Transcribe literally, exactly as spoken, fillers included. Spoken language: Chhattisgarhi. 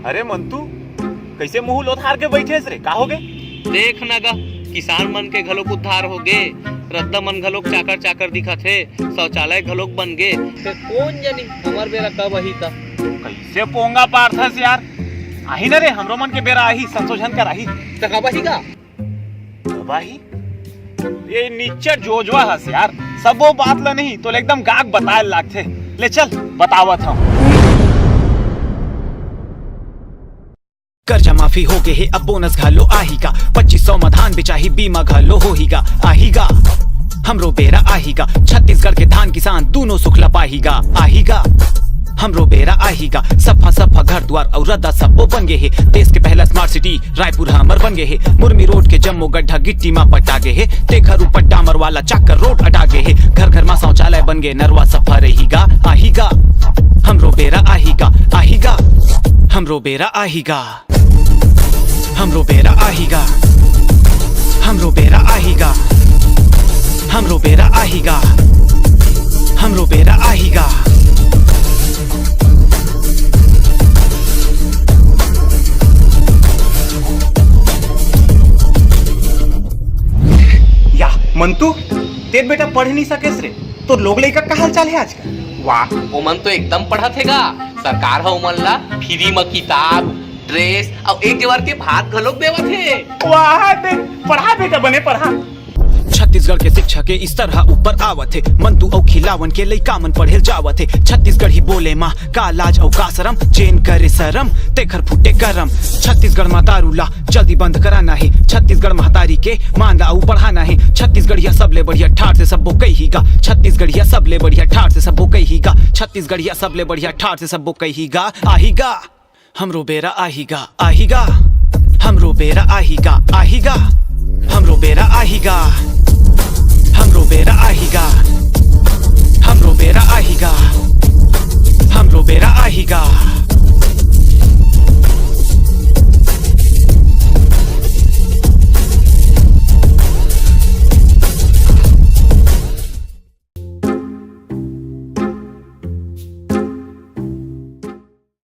अरे मंतू, कइसे मुंह लोथार के बइठे हस रे? का होगे? देख न गा, किसान मन के घलोक उद्धार होगे, रद्दा मन घलोक चाकर चाकर दिखत हे, शौचालय घलोक बन गे। फेर कोन जनी हमर बेरा कब आही का? कइसे पोंगा पारथस यार? आही न रे, हमरो मन के बेरा आही, संशोधन कराही। त कब आही का? कब आही? ये निच्चट जोजवा हस यार, सबो बात ल नहीं तोला एकदम गाग बताए लागथे। ले चल, बतावत हंव। कर्जा माफी होगे हे, अब बोनस घलो आही गा। पच्चीस सौ म धान बेचाही, बीमा घलो होही गा। आही गा, हमरो बेरा आही गा। छत्तीसगढ़ के धान किसान दूनो सुख ल पाही गा। आही गा, हमरो बेरा आही गा। सफा सफा घर दुवार अउ रद्दा सब्बो बन गे हे। देश के पहला स्मार्ट सिटी रायपुर हमर बन गे हे। मुर्मी रोड के जम्मो गड्ढा गिट्टी म पटा गे हे, तेखर ऊपर डामर वाला चाकर रोड अटा गे हे। घर घर म शौचालय बन गे, नरवा सफा रही गा। आही गा, हमरो बेरा आही गा। आही गा, हमरो बेरा आही गा। हमरो बेरा आही गा। हमरो बेरा आही गा। हमरो बेरा आही गा। हमरो बेरा आही गा। या मंतू, तें बेटा पढ़ नहीं सकेस रे। तोर लोग लइका का हाल चाल हे आजकल? वाह, ओमन तो एकदम पढ़त हे गा। सरकार ह ओमन ला फ्री म किताब, ड्रेस अउ एक जवार के भात घलोक देवत हे। वाह बे, पढ़ा बेटा, बने पढ़ा। छत्तीसगढ़ के शिक्षा के स्तर ह ऊपर आवत हे। मंतू अउ खिलावन के लइका मन पढ़े ल जावत हे। छत्तीसगढ़ी बोले म का लाज अउ का शरम, जेन करे शरम तेखर फूटे करम। छत्तीसगढ़ म दारू ला जल्दी बंद कराना हे। छत्तीसगढ़ महतारी के मान ला अउ बढ़ाना हे। छत्तीसगढ़िया सबले बढ़िया ठाट से सब्बो कही गा। छत्तीसगढ़िया सबले बढ़िया ठाट से सब्बो कही गा। छत्तीसगढ़िया सबले बढ़िया ठाट से सब्बो कही गा। आही गा, हमरो बेरा आही गा। आही गा, हमरो बेरा आही गा। आही गा, हमरो बेरा आही गा। हमरो बेरा आही गा। हमरो बेरा आही गा। हमरो बेरा आही गा।